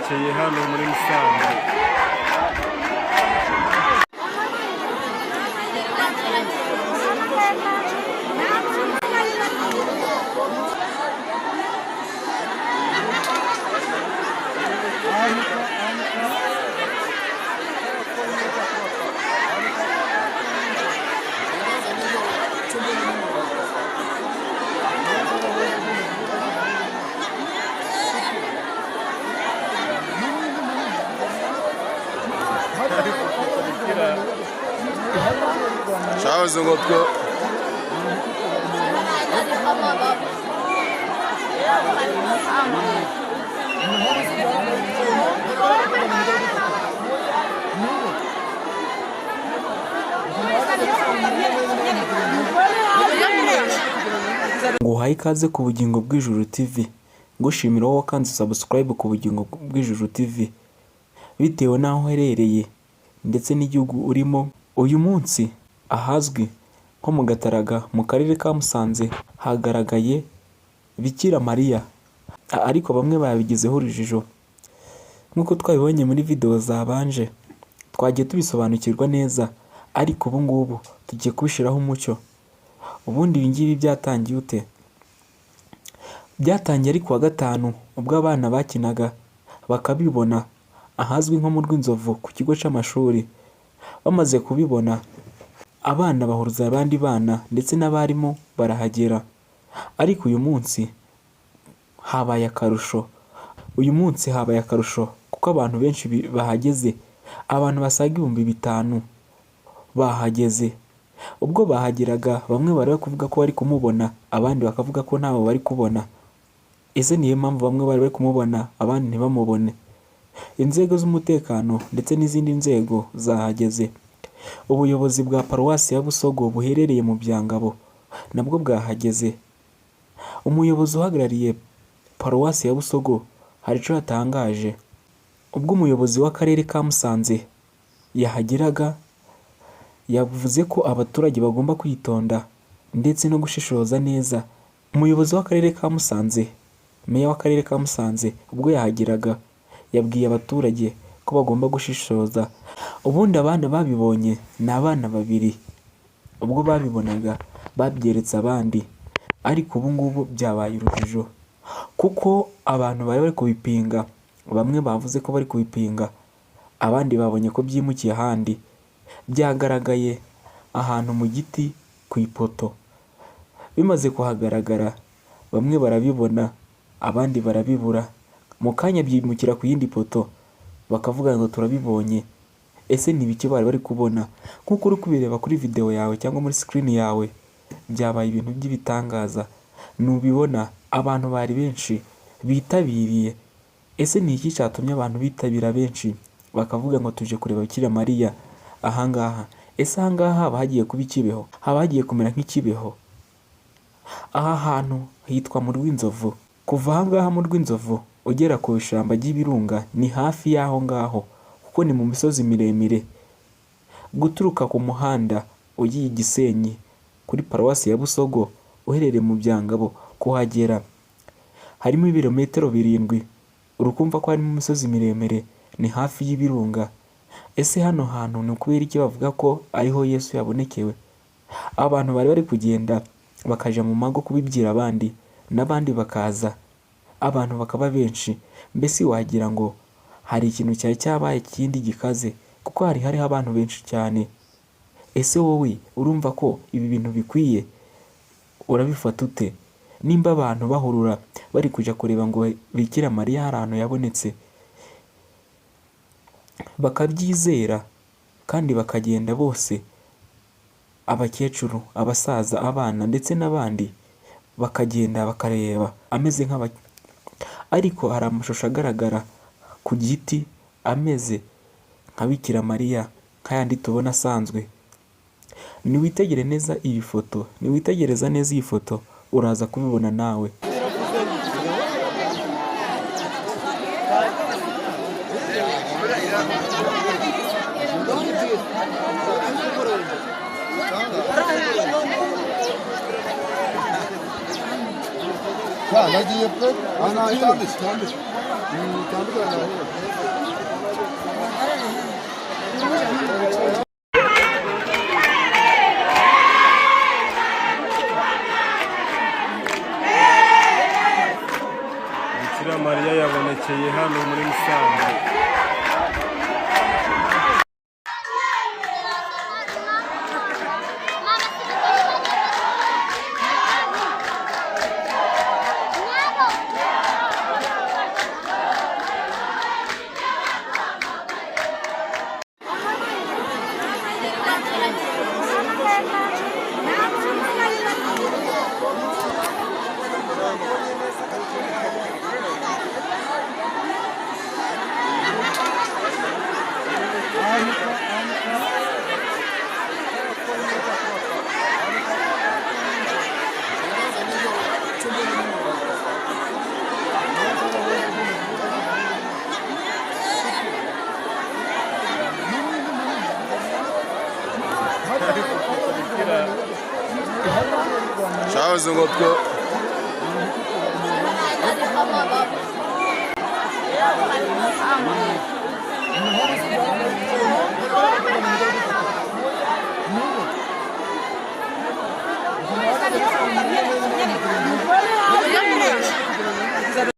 Yabonekeye hano muri Musanze. Shabuze ngo two. Nguhaye ikaze ku Bugingo bw'Ijuru TV, ngushimira wowe wakanze subscribe ku Bugingo bw'Ijuru TV, bitewe n'aho uherereye ndetse n'igihugu urimo. Uyu munsi ahazwi nko mu Gataraga mu karere ka Musanze hagaragaye Bikira Mariya, ariko bamwe babigizeho urujijo. Nk'uko twabibonye muri video zabanje, twagiye tubisobanukirwa neza, ariko ubu ngubu tugiye kubishyiraho umucyo. Ubundi ibi ngibi byatangiye ute? Byatangiye ari kuwa gatanu ubwo abana bakinaga bakabibona ahazwi nko mu Rwinzovu ku kigo cy'amashuri. Bamaze kubibona, abana bahuruza abandi bana ndetse n'abarimu barahagera. Ariko uyu munsi habaye akarusho. Uyu munsi habaye akarusho kuko abantu benshi bahageze, abantu basaga 5000 bahageze. Ubwo bahageraga bamwe bari bari kuvuga ko bari kumubona, abandi bakavuga ko ntawe bari kubona. Ese niyo mpamvu bamwe bari bari kumubona abandi ntibamubone? Inzego z'umutekano ndetse n'izindi nzego zahageze. Ubuyobozi bwa paruwasi ya Busogo buherereye mu Byangabo nabwo bwahageze. Umuyobozi uhagarariye paruwasi ya Busogo hari icyo yatangaje. Ubwo umuyobozi w'akarere ka Musanze yahageraga, yavuze ko abaturage bagomba kwitonda ndetse no gushishoza neza. Umuyobozi w'akarere ka Musanze, meya w'akarere ka Musanze, ubwo yahageraga yabwiye abaturage ko bagomba gushishoza. Ubundi abana babibonye ni abana babiri, ubwo babibonaga babyeretse abandi, ariko ubu ngubu byabaye urujijo kuko abantu bari bari kubipinga, bamwe bavuze ko bari kubipinga, abandi babonye ko byimukiye ahandi. Byagaragaye ahantu mu giti ku ipoto. Bimaze kuhagaragara bamwe barabibona abandi barabibura, mu kanya byimukira ku yindi poto bakavuga ngo turabibonye. Ese ni ibiki bari bari kubona? Nk'uko uri kubireba kuri video yawe cyangwa muri screen yawe, byabaye ibintu by'ibitangaza. Nubibona abantu bari benshi bitabiriye. Ese ni iki cyatumye abantu bitabira benshi bakavuga ngo tuje kureba Bikira Mariya ahangaha? Ese ahangaha haba hagiye kuba ikibeho? Haba hagiye kumera nk'ikibeho? Aha hantu hitwa mu Rwinzovu. Kuva ahangaha mu Rwinzovu ugera ku ishyamba ry'ibirunga ni hafi y'aho ngaho kuko ni mu misozi miremire. Guturuka ku muhanda ugiye i Gisenyi kuri paruwasi ya Busogo uherereye mu Byangabo kuhagera harimo ibirometero 7, urukumva ko harimo imisozi miremire, ni hafi y'ibirunga. Ese hano hantu ni ukubera iki bavuga ko ariho Yesu yabonekewe? Abantu bari bari kugenda bakajya mu mago kubibwira abandi n'abandi bakaza, abantu bakaba benshi, mbese wagira ngo hari ikintu cyari cyabaye kindi gikaze kuko hari hariho abantu benshi cyane. Ese wowe urumva ko ibi bintu bikwiye? Urabifata ute? Nimba abantu bahurura bari kujya kureba ngo Bikira Mariya hari ahantu yabonetse, bakabyizera kandi bakagenda bose, abakecuru, abasaza, abana ndetse n'abandi bakagenda bakareba ameze nk'aba, ariko hari amashusho agaragara ku giti ameze nka Bikira Mariya nk'ayandi tubona asanzwe. Niwitegere neza iyi foto, niwitegereza neza iyi foto uraza kubibona nawe. Nagiye pe. Yanlış, yanlış. Bikira Mariya yabonekeye hano muri Musanze. Shabuze ngo twe.